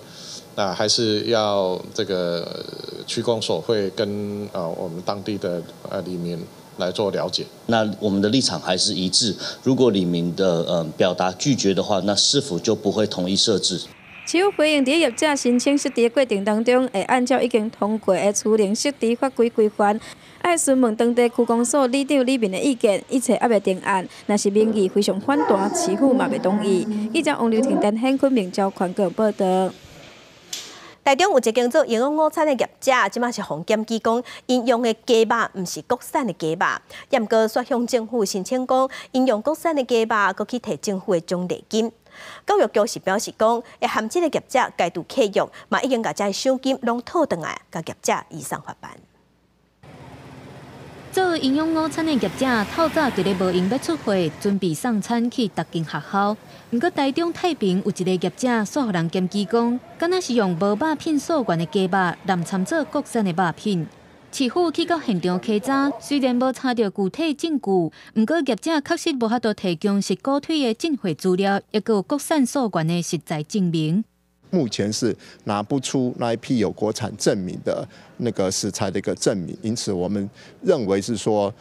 那還是要這個區公所會跟我們當地的里民來做了解。那我們的立場還是一致。如果里民的表達拒絕的話，那市府就不會同意設置。市府回應，佇業者申請設置的過程當中，會按照已經通過的儲能設置法規規範，愛詢問當地區公所里長里民的意見，一切猶未定案。若是民意非常反彈，市府嘛袂同意。記者王劉婷、陳顯坤、明朝環境報道。台中有一間做營養午餐的業者，這馬是予檢舉講，𪜶用的雞肉毋是國產的雞肉，也毋過煞向政府申請講，𪜶用國產的雞肉，閣去提政府的獎勵金。教育局是表示講，會和這个業者解除契約，嘛已經共這賞金攏討轉來，共業者移送法辦。做營養午餐的業者，透早就咧無閒欲出貨，準備送餐去逐間學校。毋過台中太平有一个業者，煞予人檢舉講，敢若是用無肉品溯源的雞肉，濫摻做國產的肉品。市府去到現場稽查，雖然無查著具體證據，毋過業者確實無法度提供食古腿的進貨資料，抑閣有國產溯源的實在證明。目前是拿不出那一批有國產證明的那個食材的一個證明，因此我們認為是說，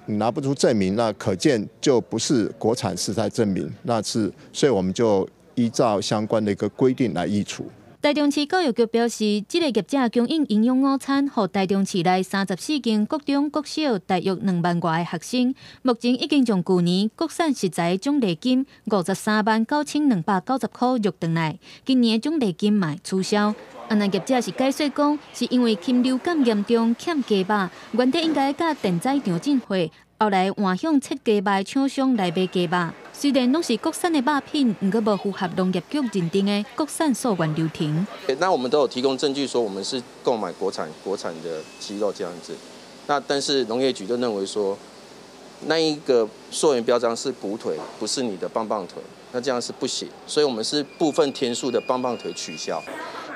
你拿不出證明，那可見就不是國產食材證明，那是，所以我們就依照相關的一個規定來議處。台中市教育局表示，這個業者供應營養午餐，予台中市內34間國中、國小，大約2萬外个學生。目前已經將舊年國產食材獎勵金539,290塊入轉來，今年獎勵金嘛取消。啊，若業者是解說講，是因為禽流感嚴重，欠雞肉，原底應該佮電宰場進貨，後來換向切雞肉的廠商來買雞肉。雖然攏是國產的肉品，毋過無符合農業局認定的國產溯源流程。那我們都有提供證據，說我們是購買國產的雞肉這樣子。那但是農業局就認為說，那一個溯源標章是骨腿，不是你的棒棒腿，那這樣是不行。所以我們是部分天數的棒棒腿取消。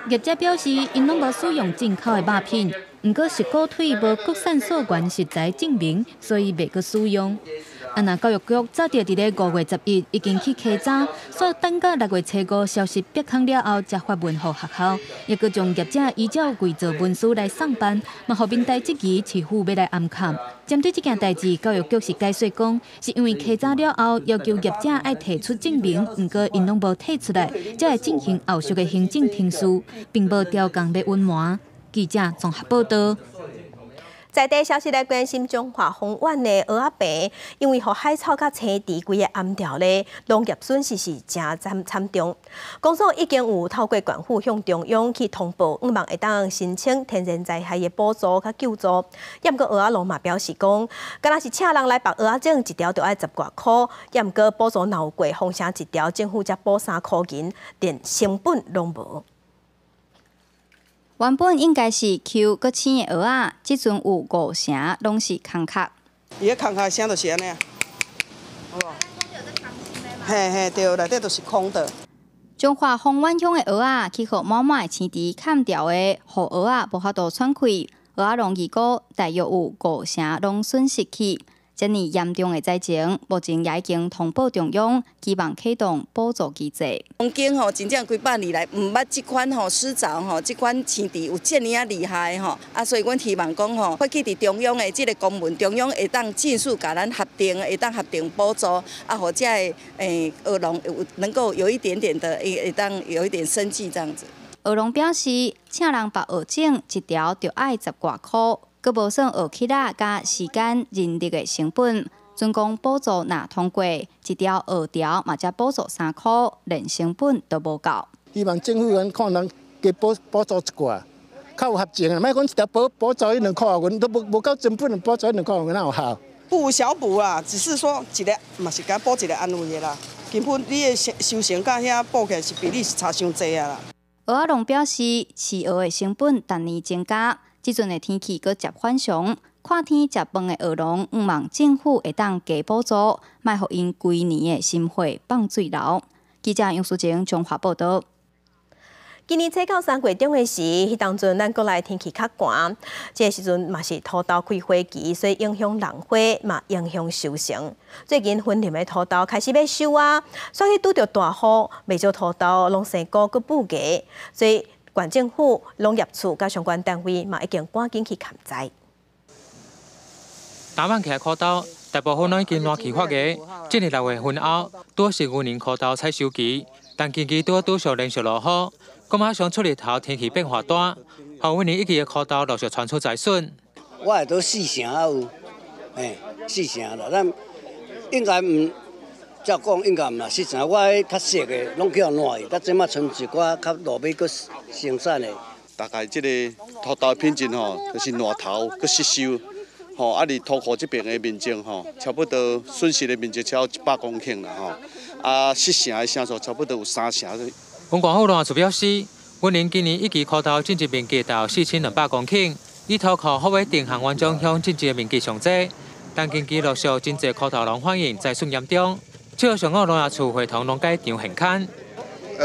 業者表示，𪜶攏無使用進口的肉品，毋過是骨腿無國產溯源食材證明，所以袂閣使用。啊！若教育局早佇咧5月11已經去稽查，煞等到6月初5消息曝光了後，才發文予學校，抑閣將業者依照偽造文書來送辦，嘛予民代質疑市府欲來掩崁。針對這件代誌，教育局是解說講，是因為稽查了後要求業者愛提出證明，毋過𪜶攏無提出來，才會進行後續的行政程序，並無調工欲隱瞞。記者綜合報道。在地消息來關心彰化豐原的蚵仔棚，因為予海草佮青池規个淹掉咧，農業損失是誠慘慘重。公所已經有透過縣府向中央去通報，向望會當申請天然災害的補助佮救助。抑毋過蚵仔農嘛表示講，敢若是請人來縛蚵仔種，一條就愛十外箍，抑毋過補助若有過封城一條，政府才補3箍銀，連成本攏無。原本應該是 Q 閣青的蚵仔，這陣有五成攏是空殼。伊个空殼聲就是按呢，有無？嘿嘿，對，內底都是空的。彰化豐原鄉的蚵仔，去予滿滿的青池崁掉的，予蚵仔無法度喘氣。蚵仔農預估大約有五成攏損失去。這爾嚴重的災情，目前也已經通報中央，希望啟動補助機制。風景吼，真正幾百年來毋捌這款吼濕沼吼，這款青池有這爾仔厲害吼，啊，所以阮希望講吼，發起佇中央的這个公文，中央會當盡速共咱核定，會當核定補助，啊，予這个蚵農有能夠有一點點的會當有一點生計這樣子。蚵農表示，請人縛蚵種一條就愛十外箍。閣無算蚵器仔佮時間、人力的成本，準講補助若通過，一條蚵條嘛才補助3箍，連成本都無夠。希望政府咱看能加補助一寡，較有合情啊！莫講一條補助一兩箍，阮都無夠成本，補助一兩箍，哪有效？不無小補啦，只是說一個嘛是共補一個安慰的啦。根本你的收成佮遐補起來是比例是差傷濟啊啦。蚵仔農表示，飼蚵的成本逐年增加。這陣的天氣閣誠反常，看天食飯的蚵農，向望政府會當加補助，莫予𪜶規年的心血放水流。記者楊淑晴彰化報道。今年初到3月中的時，彼當陣咱國內天氣較寒，這个時陣嘛是土豆開花期，所以影響人花，嘛影響收成。最近雲林的土豆開始欲收啊，煞去拄著大雨，袂少土豆攏生菇閣蛀芽，所以縣政府農業處佮相關單位嘛已經趕緊去勘災。打挽起來苦豆，大部分攏已經爛去發芽。進入6月份後，拄是雲林苦豆採收期，但近期拄拄上連續落雨，閣馬上出日頭，天氣變化大，予雲林一季的苦豆陸續傳出災損。我會都四成仔有，嘿，四成啦，咱應該毋。照講應該毋啦，四成我彼較熟的攏叫爛去，咱這馬賰一寡較路尾閣生產的。大概這個土豆品質吼，就是爛頭閣失收，吼啊！佇土庫這邊的面積吼，差不多損失的面積超100公頃啦吼，啊，失成的成數差不多有三成。縣政府農業處表示，雲林今年一季苦豆種植面積達4200公頃，以土庫福尾鎮和元樟鄉種植的面積上濟，但近期陸續真濟苦豆農反映災損嚴重。七號上午，農業處會同農改場現勘。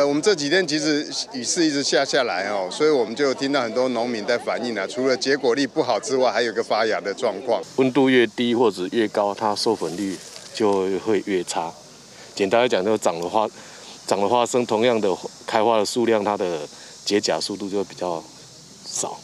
我們這幾天其實雨勢一直下下來哦，所以我們就聽到很多農民在反映啊，除了結果率不好之外，還有一個發芽的狀況。溫度越低或者越高，它授粉率就會越差。簡單來講，就長了花生，同樣的開花的數量，它的結莢速度就會比較少。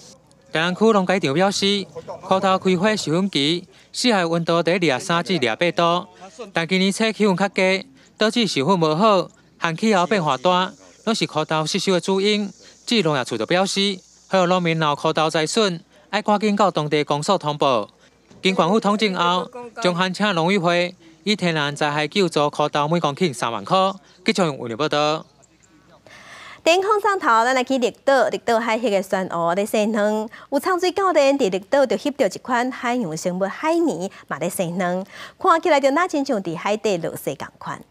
台南區農改場表示，苦豆開花授粉期，適合溫度佇23至28度，但今年初氣溫較低，導致授粉無好，和氣候變化大，攏是苦豆失收的主因。至農業處就表示，海洋農民若有蝌蚪災損，愛趕緊到當地公所通報。經縣府統整後，將函請農委會以天然災害救助蝌蚪每公頃3萬箍。記者為您報道。天空上頭，咱來去綠島，綠島海域的珊瑚咧生卵，有潛水教練佇綠島就翕著一款海洋生物海綿，嘛咧生卵，看起來就若親像佇海底落雪仝款。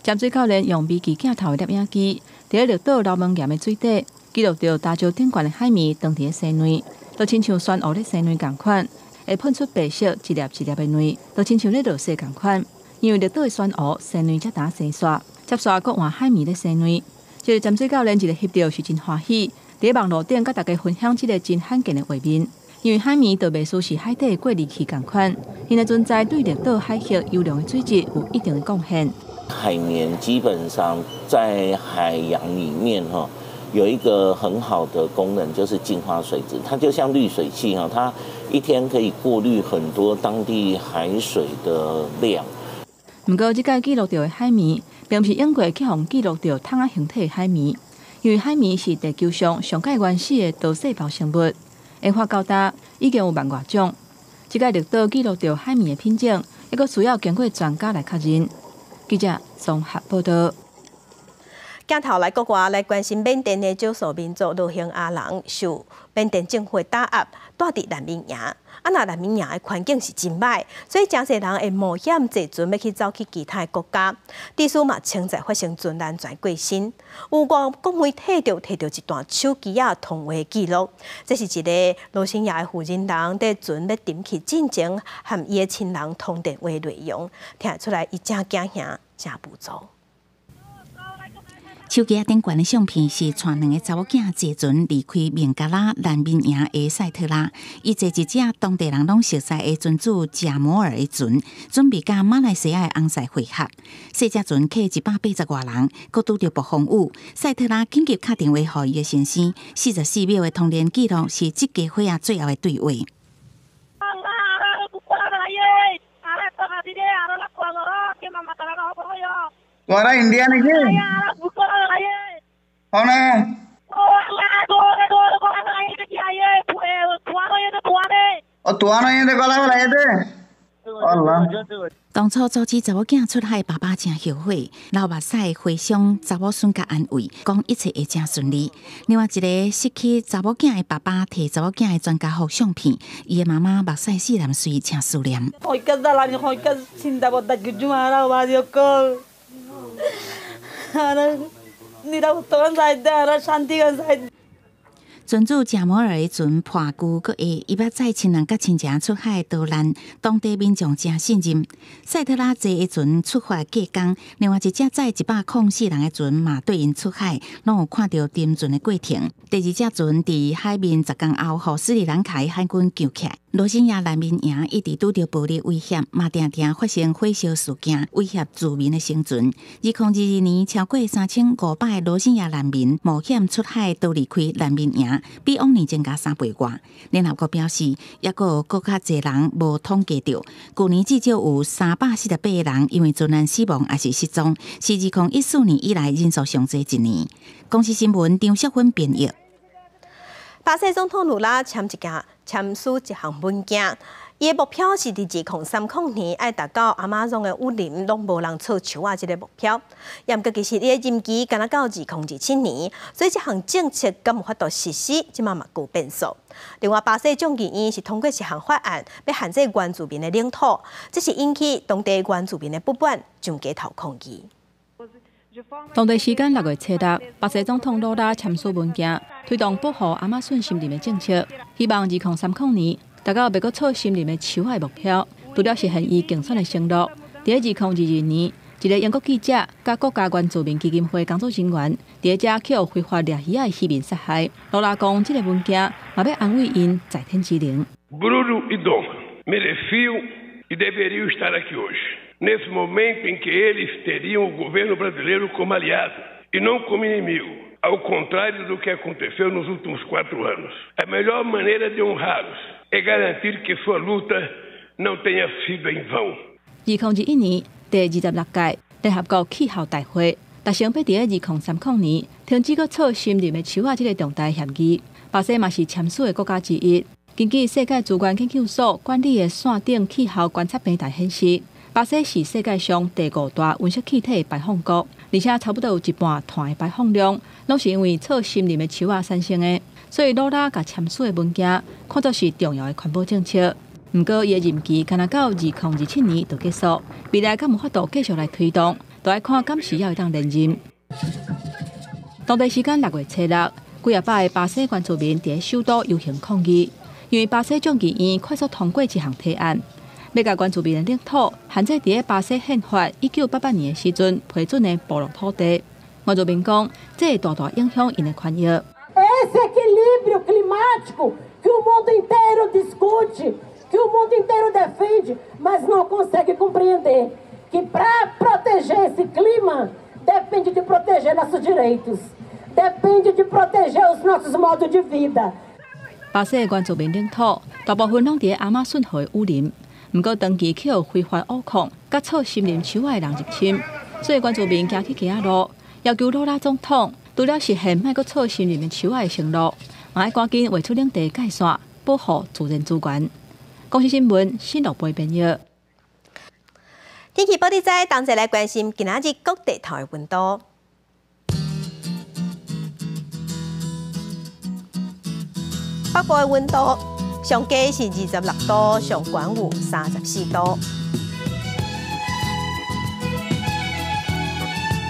潛水教練用微距鏡頭的攝影機，佇咧綠島流紋岩的水底，記錄著礁石頂懸的海綿，當佇咧生卵，就親像珊瑚咧生卵仝款，會噴出白色一粒一粒的卵，就親像咧落雪仝款。因為綠島的珊瑚生卵才焦生煞，接煞閣換海綿咧生卵。這個潛水教練一个翕著是真歡喜，佇咧網路頂佮大家分享這個真罕見的畫面。因為海綿就袂輸是海底的過濾器仝款，𪜶的存在對綠島海域優良的水質有一定的貢獻。海綿基本上在海洋裡面哈，有一個很好的功能，就是淨化水質。它就像濾水器哈，它一天可以過濾很多當地海水的量。毋過，這擺記錄著的海綿，並毋是永過去予記錄著桶仔形體的海綿，因為海綿是地球上上蓋原始的多細胞生物，演化到今已經有萬外種。這擺綠島記錄著海綿的品種，猶閣需要經過專家來確認。記者綜合報道。鏡頭來國外來關心緬甸的少數民族羅興亞人受緬甸政府打壓，蹛佇難民營。啊，若難民營的環境是真䆀，所以誠濟人會冒險坐船欲去走去其他的國家。致使嘛潛在發生船難船過身。有外國媒體就提著一段手機仔通話記錄，這是一个羅興亞的婦人人佇船欲沉去進前，和伊的親人通電話內容，聽得出來伊誠驚嚇，誠無助。手機仔頂懸的相片是帶兩个查某囝坐船離開孟加拉難民營的賽特拉，伊坐一隻當地人攏熟似的船主賈摩爾的船，準備佮馬來西亞的翁婿會合。細隻船客180外人，閣拄著暴風雨。賽特拉緊急敲電話予伊的先生，44秒的通聯記錄是這家伙仔最後的對話。 তোরা ইন্ডিয়া নাকি 當初阻止查某囝出海，爸爸誠後悔，流目屎回想查某孫共安慰，講一切會誠順利。另外一个失去查某囝的爸爸，提查某囝的全家福相片，伊的媽媽目屎四淋水，誠思念。船主賈摩爾的船破舊閣下，伊捌載親人佮親情出海逃難，當地民眾誠信任。賽特拉坐的船出發過工，另外一隻載104人的船嘛綴𪜶出海，攏有看著沉船的過程。第二隻船佇海面10工後，予斯里蘭卡的海軍救起來。羅興亞難民營一直拄著暴力威脅，嘛定定發生火燒事件，威脅住民的生存。2022年，超過3500个羅興亞難民冒險出海逃離開難民營，比往年增加3倍外。聯合國表示，猶閣有閣較濟人無統計著。舊年至少有348個人因為船難死亡，抑是失蹤，是2014年以來人數上濟一年。公視新聞張淑芬編譯。巴西總統盧拉簽署一項文件，伊的目標是佇2030年愛達到亞馬遜的雨林攏無人鑿樹仔這个目標。毋過其實伊的任期干焦到2027年，所以這項政策敢有法度實施，這馬嘛閣有變數。另外，巴西眾議院是通過一項法案，欲限制原住民的領土，這是引起當地原住民的不滿，上街頭抗議。當地時間6月七日，巴西總統魯拉簽署文件，推動保護亞馬遜森林的政策，希望2030年達到袂閣鑿森林的樹仔的目標。除了實現伊競選的承諾，佇2022年，一个英國記者佮國家原住民基金會工作人員佇遮去予非法掠魚仔的漁民殺害。魯拉講，這个文件嘛欲安慰𪜶在天之靈。 Bruno e Dom mereciam e deveriam estar aqui hoje. Nesse momento em que eles teriam o governo brasileiro como aliado e não como inimigo, ao contrário do que aconteceu nos últimos 4 anos. A melhor maneira de honrá-los é garantir que sua luta não tenha sido em vão. 2021年第26屆聯合國氣候大會，达成欲佇2030年停止閣採森林的樹仔這个重大協議。巴西嘛是簽署的國家之一。根據世界資源研究所管理的線頂氣候觀測平台顯示，巴西是世界上第五大溫室氣體排放國，而且差不多有一半碳的排放量，攏是因為採森林的樹仔產生的。所以魯拉共簽署的文件看作是重要的環保政策。毋過，伊的任期干焦到2027年就結束，未來敢有法度繼續來推動，就愛看敢時猶會當連任。當地時間6月初六，幾仔百个巴西原住民佇首都遊行抗議，因為巴西眾議院快速通過一項提案，欲共原住民的領土限制佇巴西憲法1988年的時陣批准的部落土地。原住民講，這會大大影響𪜶的權益。 Esse equilíbrio climático que o mundo inteiro discute, que o mundo inteiro defende, mas não consegue compreender que para proteger esse clima depende de proteger nossos direitos, depende de proteger os nossos modos de vida。巴西的原住民領土大部分攏佇亞馬遜河的雨林，毋過長期去予非法挖礦、佮採森林樹仔的人入侵，所以原住民行去街仔路，要求魯拉總統除了實現莫閣採森林的樹仔的承諾，嘛愛趕緊畫出領地界線，保護自然資源。公視新聞新樂貝編譯。天氣報你知，同齊來關心今仔日各地頭的溫度。北部的溫度上低是26度，上懸有34度。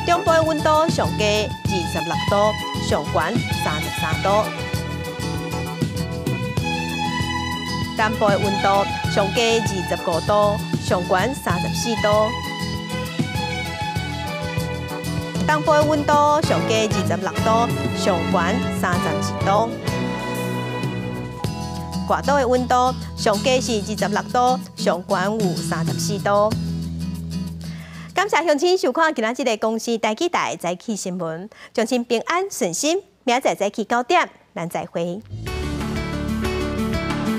中部的溫度上低26度，上懸33度。南部的溫度上低25度，上懸34度。東部的溫度上低26度，上懸32度。外島的溫度上低是26度，上懸有34度。感謝鄉親收看今仔日的公視台語台早起新聞，祝親平安順心，明仔載早起9點，咱再會。